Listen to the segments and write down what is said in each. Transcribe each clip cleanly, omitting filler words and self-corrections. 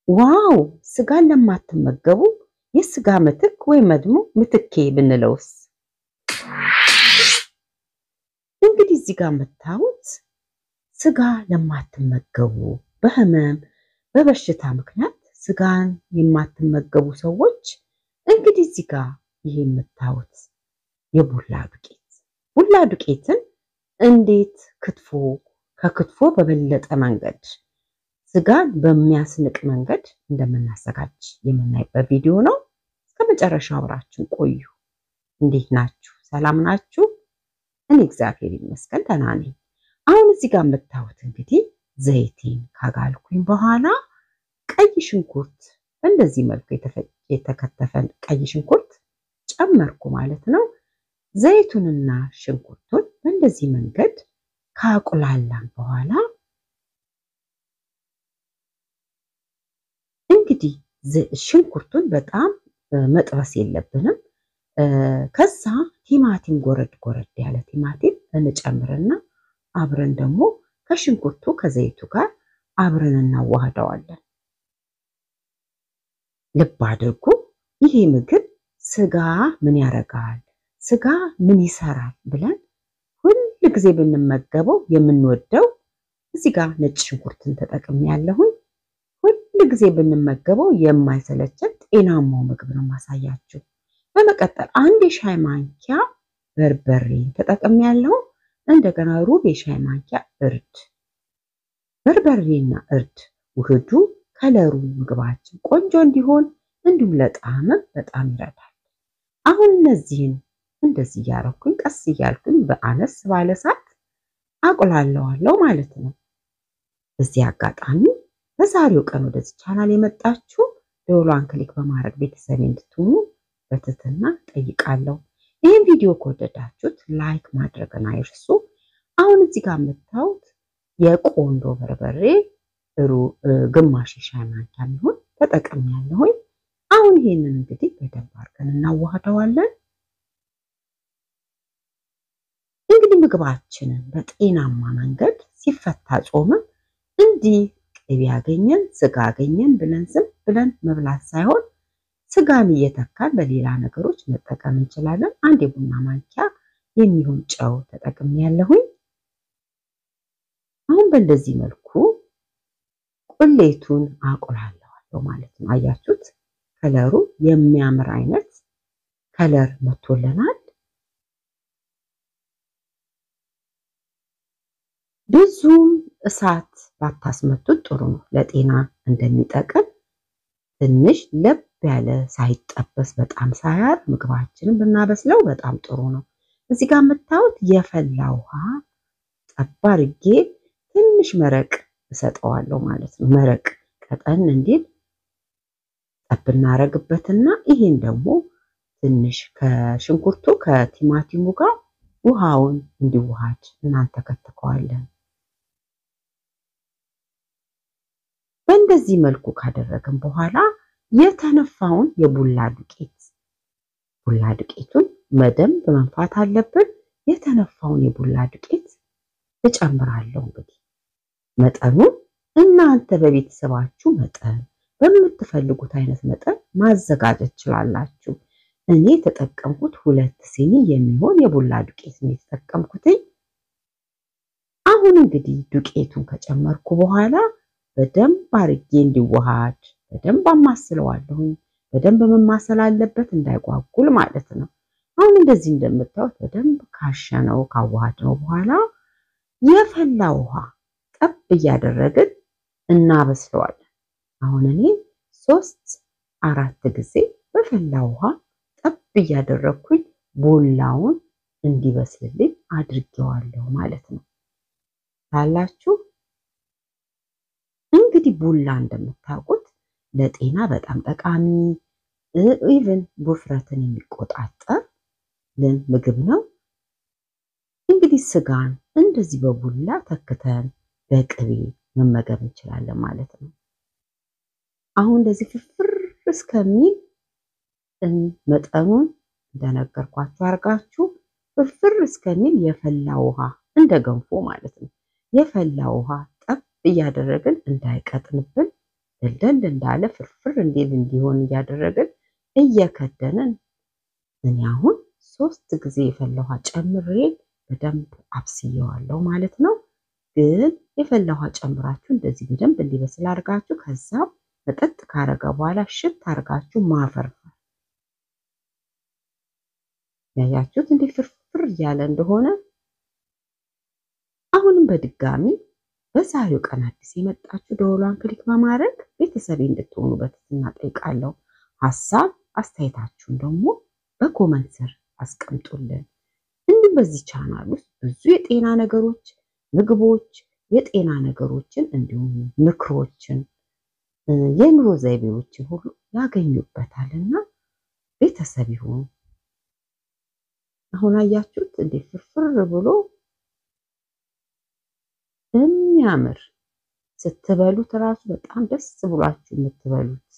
Wow! ስጋን ለማትመገቡ የስጋ ምትክ ወይም ደግሞ ምትኬ ብንለውስ? እንግዲህ እዚህ ጋር የምታዩት ስጋ ለማትመገቡ በህመም በበሽታ ምክንያት ስጋን የማትመገቡ ሰዎች እንግዲህ እዚህ ጋር ይሄ የምታዩት የቡላ ዱቄት፣ ቡላ ዱቄትን እንዴት ክትፎ ከክትፎ በበለጠ መንገድ ስጋን በሚያስንቅ መንገድ እንደምናዘጋጅ የምናይበት ቪዲዮ ነው። እስከ መጨረሻው አብራችሁን ቆዩ። እንዴት ናችሁ? ሰላም ናችሁ? እኔ እግዚአብሔር ይመስገን ደህና ነኝ። አሁን እዚህ ጋር የምታዩት እንግዲህ ዘይቴን ካጋልኩኝ በኋላ ቀይ ሽንኩርት እንደዚህ መልኩ የተከተፈ ቀይ ሽንኩርት ጨመርኩ ማለት ነው። ዘይቱንና ሽንኩርቱን በእንደዚህ መንገድ ካቁላላን በኋላ እንግዲህ ሽንኩርቱን በጣም መጥበስ የለብንም። ከዛ ቲማቲም ጎረድ ጎረድ ያለ ቲማቲም እንጨምርና አብረን ደግሞ ከሽንኩርቱ ከዘይቱ ጋር አብረን እናዋህደዋለን። ልብ አድርጉ፣ ይሄ ምግብ ስጋ ምን ያረጋል፣ ስጋ ምን ይሰራል ብለን ሁል ጊዜ ብንመገበው የምንወደው፣ እዚህ ጋር ነጭ ሽንኩርትን ተጠቅሜ ያለሁኝ፣ ሁል ጊዜ ብንመገበው የማይሰለቸን ጤናማው ምግብ ነው ማሳያችሁ። በመቀጠል አንድ የሻይ ማንኪያ በርበሬ ተጠቅሜ ያለሁ፣ እንደገና ሩብ የሻይ ማንኪያ እርድ። በርበሬና እርድ ውህዱ ከለሩ ምግባችን ቆንጆ እንዲሆን እንዲሁም ለጣዕምም በጣም ይረዳል። አሁን እነዚህን እንደዚህ እያረኩኝ ቀስ እያልኩኝ በአነስ ባለ እሳት አቁላለዋለሁ ማለት ነው። በዚህ አጋጣሚ በዛሬው ቀን ወደዚህ ቻናል የመጣችሁ ደወሏን click በማድረግ ቤተሰብ እንድትሆኑ በትህትና ጠይቃለሁ። ይህን ቪዲዮ ከወደዳችሁት like ማድረግን አይርሱ። አሁን እዚህ ጋር የምታዩት የቆንዶ በርበሬ ግማሽ የሻይ ማንኪያ የሚሆን ተጠቅሜያለሁኝ። አሁን ይሄንን እንግዲህ በደንብ አድርገን እናዋህደዋለን። እንግዲህ ምግባችንን በጤናማ መንገድ ሲፈታ ጾምም እንዲህ ቅቤ ያገኘን ስጋ አገኘን ብለን ዝም ብለን መብላት ሳይሆን ስጋን እየተካን በሌላ ነገሮች መጠቀም እንችላለን። አንድ የቡና ማንኪያ የሚሆን ጨው ተጠቅሜያለሁኝ። አሁን በእንደዚህ መልኩ ቁሌቱን አቁላለዋለሁ ማለት ነው። አያችሁት? ከለሩ የሚያምር አይነት color መጥቶልናል። ብዙም እሳት ባታስመቱት ጥሩ ነው፣ ለጤና እንደሚጠቅም ትንሽ ለብ ያለ ሳይጠበስ በጣም ሳያር ምግባችንን ብናበስለው በጣም ጥሩ ነው። እዚህ ጋር የምታዩት የፈላ ውሃ ጠብ አድርጌ ትንሽ መረቅ እሰጠዋለሁ ማለት ነው። መረቅ ቀጠን እንዲል ጠብ እናረግበትና ይሄን ደግሞ ትንሽ ከሽንኩርቱ ከቲማቲሙ ጋር ውሃውን እንዲዋሃድ እናንተከትከዋለን። በእንደዚህ መልኩ ካደረግን በኋላ የተነፋውን የቡላ ዱቄት፣ ቡላ ዱቄቱን በደንብ መንፋት አለብን። የተነፋውን የቡላ ዱቄት እጨምራለሁ። እንግዲህ መጠኑን እናንተ በቤተሰባችሁ መጠን በምትፈልጉት አይነት መጠን ማዘጋጀት ትችላላችሁ። እኔ የተጠቀምኩት 2 ሲኒ የሚሆን የቡላ ዱቄት ነው የተጠቀምኩትኝ። አሁን እንግዲህ ዱቄቱን ከጨመርኩ በኋላ በደንብ አርጌ እንዲዋሃድ በደንብ አማስለዋለሁኝ። በደንብ መማሰል አለበት እንዳይጓጉል ማለት ነው። አሁን እንደዚህ እንደምታዩት በደንብ ካሸነው ካዋሃድነው በኋላ የፈላ ውሃ ጠብ እያደረግን እናበስለዋለን። አሁን እኔ 3 4 ጊዜ በፈላ ውሃ ጠብ እያደረግኩኝ ቡላውን እንዲበስልልኝ አድርጌዋለሁ ማለት ነው። ታላችሁ እንግዲህ ቡላ እንደምታውቁት ለጤና በጣም ጠቃሚ even ውፍረትን የሚቆጣጠር ምግብ ነው። እንግዲህ ስጋን እንደዚህ በቡላ ተክተን በቅቤ መመገብ እንችላለን ማለት ነው። አሁን እንደዚህ ፍርፍር እስከሚል መጠኑን እንደነገርኳችሁ አርጋችሁ ፍርፍር እስከሚል የፈላ ውሃ እንደ ገንፎ ማለት ነው። የፈላ ውሃ ጠብ እያደረግን እንዳይቀጥንብን ደልደል እንዳለ ፍርፍር እንዲል እንዲሆን እያደረግን እየከደንን እኔ አሁን 3 ጊዜ የፈላ ውሃ ጨምሬ በደንብ አብስየዋለሁ ማለት ነው። ግን የፈላ ውሃ ጨምራችሁ እንደዚህ በደንብ እንዲበስል አድርጋችሁ ከዛ መጠጥ ካረገ በኋላ ሽት አድርጋችሁ ማፈርፈር። ያያችሁት እንዴ ፍርፍር እያለ እንደሆነ። አሁንም በድጋሚ በዛሬው ቀን አዲስ የመጣችሁ ደወሏን click በማድረግ ቤተሰቤ እንድትሆኑ በትህትና እጠይቃለሁ። ሀሳብ አስተያየታችሁን ደግሞ በ comment ስር አስቀምጡልን። እንዲሁም በዚህ ቻናል ውስጥ ብዙ የጤና ነገሮች፣ ምግቦች፣ የጤና ነገሮችን እንዲሁም ምክሮችን፣ የኑሮ ዘይቤዎችን ሁሉ ያገኙበታልና ቤተሰብ ይሁኑ። አሁን አያችሁት እንዴ ፍርፍር ብሎ የሚያምር ስትበሉት እራሱ በጣም ደስ ብሏችሁ የምትበሉት።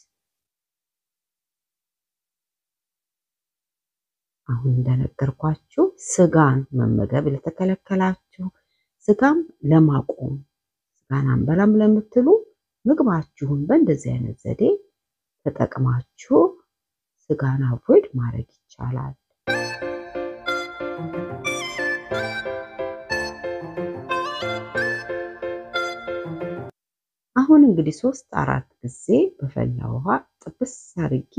አሁን እንደነገርኳችሁ ስጋን መመገብ ለተከለከላችሁ፣ ስጋም ለማቆም ስጋን አንበላም ለምትሉ ምግባችሁን በእንደዚህ አይነት ዘዴ ተጠቅማችሁ ስጋን avoid ማድረግ ይቻላል። አሁን እንግዲህ 3-4 ጊዜ በፈላ ውሃ ጥብስ አድርጌ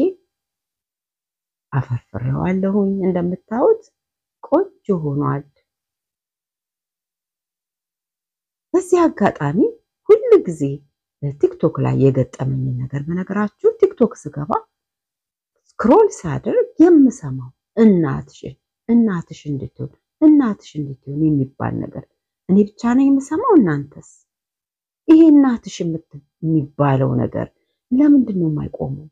አፈርፍሬዋለሁኝ። እንደምታዩት ቆንጆ ሆኗል። በዚህ አጋጣሚ ሁል ጊዜ ቲክቶክ ላይ የገጠመኝን ነገር በነገራችሁ ቲክቶክ ስገባ scroll ሳደርግ የምሰማው እናትሽ እናትሽ እንድትሆን እናትሽ እንድትሆን የሚባል ነገር እኔ ብቻ ነኝ የምሰማው? እናንተስ? ይሄ እናትሽ የሚባለው ነገር ለምንድን ነው የማይቆመው?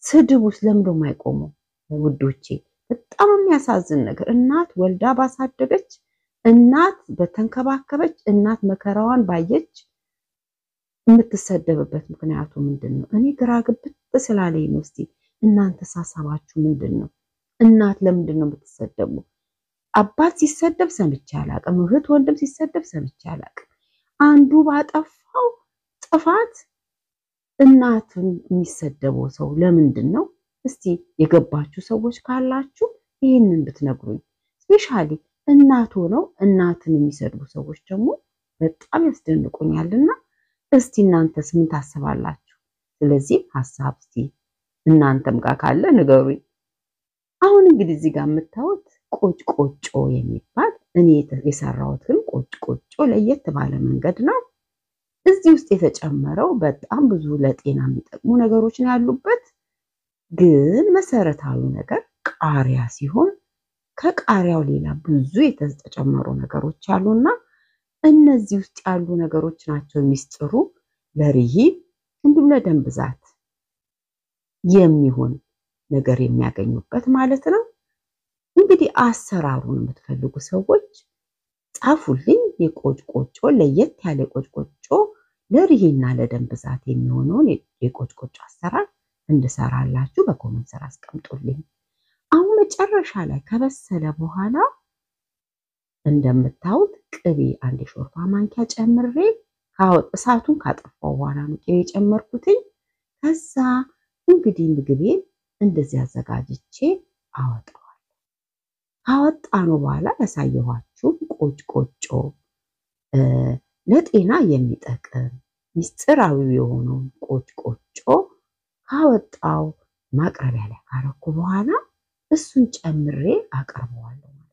ስድቡስ ለምንድን ነው የማይቆመው? ውዶቼ በጣም የሚያሳዝን ነገር፣ እናት ወልዳ ባሳደገች፣ እናት በተንከባከበች፣ እናት መከራዋን ባየች የምትሰደብበት ምክንያቱ ምንድን ነው? እኔ ግራ ግብት ስላለኝ ነው። እስቲ እናንተስ ሀሳባችሁ ምንድን ነው? እናት ለምንድን ነው የምትሰደቡ? አባት ሲሰደብ ሰምቼ አላቅም። እህት ወንድም ሲሰደብ ሰምቼ አላቅም። አንዱ ባጠፋው ጥፋት እናቱን የሚሰደበው ሰው ለምንድን ነው? እስቲ የገባችሁ ሰዎች ካላችሁ ይህንን ብትነግሩኝ። Specially እናት ሆነው እናትን የሚሰድቡ ሰዎች ደግሞ በጣም ያስደንቁኛልና እስቲ እናንተስ ምን ታስባላችሁ? ስለዚህ ሀሳብ እስቲ እናንተም ጋር ካለ ንገሩኝ። አሁን እንግዲህ እዚህ ጋር የምታዩት ቆጭ ቆጮ የሚባል እኔ የሰራሁት ግን ቆጭ ቆጮ ለየት ባለ መንገድ ነው። እዚህ ውስጥ የተጨመረው በጣም ብዙ ለጤና የሚጠቅሙ ነገሮች ነው ያሉበት። ግን መሰረታዊ ነገር ቃሪያ ሲሆን ከቃሪያው ሌላ ብዙ የተጨመሩ ነገሮች አሉና እነዚህ ውስጥ ያሉ ነገሮች ናቸው ሚስጥሩ ለሪህ እንዲሁም ለደም ብዛት የሚሆን ነገር የሚያገኙበት ማለት ነው። እንግዲህ አሰራሩን የምትፈልጉ ሰዎች ጻፉልኝ። የቆጭ ቆጮ ለየት ያለ የቆጭ ቆጮ ለሪህና ለደም ብዛት የሚሆነውን የቆጭ ቆጮ አሰራር እንድሰራላችሁ በ comment ስር አስቀምጡልኝ። አሁን መጨረሻ ላይ ከበሰለ በኋላ እንደምታዩት ቅቤ አንድ የሾርባ ማንኪያ ጨምሬ እሳቱን ካጠፋው በኋላ ነው ቅቤ የጨመርኩትኝ። ከዛ እንግዲህ ምግቤን እንደዚህ አዘጋጅቼ አወጣዋለሁ። ካወጣነው በኋላ ያሳየኋችሁ ቆጭ ቆጮ ለጤና የሚጠቅም ሚስጥራዊ የሆነውን ቆጭ ቆጮ ካወጣው ማቅረቢያ ላይ ካረኩ በኋላ እሱን ጨምሬ አቀርበዋለሁ ማለት ነው።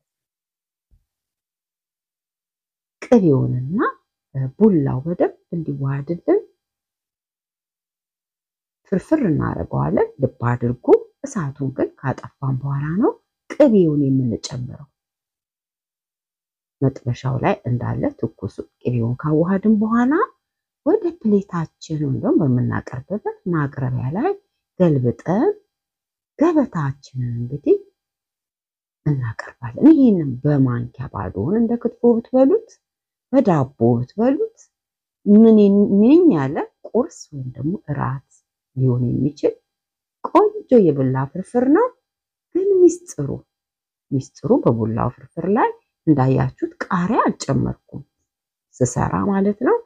ቅቤውንና ቡላው በደንብ እንዲዋሃድልን ፍርፍር እናደርገዋለን። ልብ አድርጉ፣ እሳቱን ግን ካጠፋን በኋላ ነው ቅቤውን የምንጨምረው። መጥበሻው ላይ እንዳለ ትኩሱ ቅቤውን ካዋሃድን በኋላ ወደ ፕሌታችን እንደውም በምናቀርብበት ማቅረቢያ ላይ ገልብጠን ገበታችንን እንግዲህ እናቀርባለን። ይሄንን በማንኪያ ባዶውን እንደ ክትፎ ብትበሉት፣ በዳቦ ብትበሉት ምን ያለ ቁርስ ወይም ደግሞ እራት ሊሆን የሚችል ቆንጆ የቡላ ፍርፍር ነው። ግን ሚስጥሩ በቡላው ፍርፍር ላይ እንዳያችሁት ቃሪያ አልጨመርኩም ስሰራ ማለት ነው።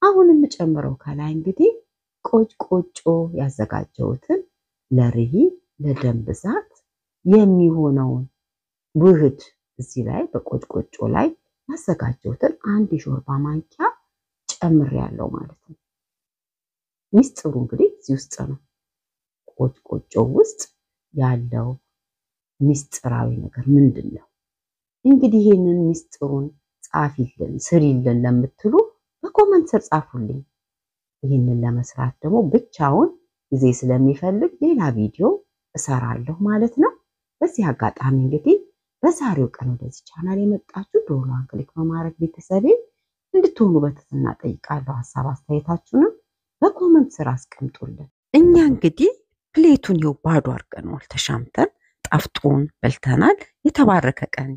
አሁን የምጨምረው ከላይ እንግዲህ ቆጭቆጮ ያዘጋጀሁትን ለሪህ ለደም ብዛት የሚሆነውን ውህድ እዚህ ላይ በቆጭቆጮ ላይ ያዘጋጀሁትን 1 የሾርባ ማንኪያ ጨምሬያለሁ ማለት ነው። ሚስጥሩ እንግዲህ እዚህ ውስጥ ነው። ቆጭቆጮ ውስጥ ያለው ሚስጥራዊ ነገር ምንድን ነው? እንግዲህ ይህንን ሚስጥሩን ጻፊልን ስሪልን ለምትሉ በ comment ስር ጻፉልኝ። ይህንን ለመስራት ደግሞ ብቻውን ጊዜ ስለሚፈልግ ሌላ ቪዲዮ እሰራለሁ ማለት ነው። በዚህ አጋጣሚ እንግዲህ በዛሬው ቀን ወደዚህ ቻናል የመጣችሁ ደወሏን click በማድረግ ቤተሰቤ እንድትሆኑ በትህትና ጠይቃለሁ። ሀሳብ አስተያየታችሁንም በ comment ስር አስቀምጡልን። እኛ እንግዲህ plate ኡን ይኸው ባዶ አድርገነዋል። ተሻምተን ጣፍጦን በልተናል። የተባረከ ቀን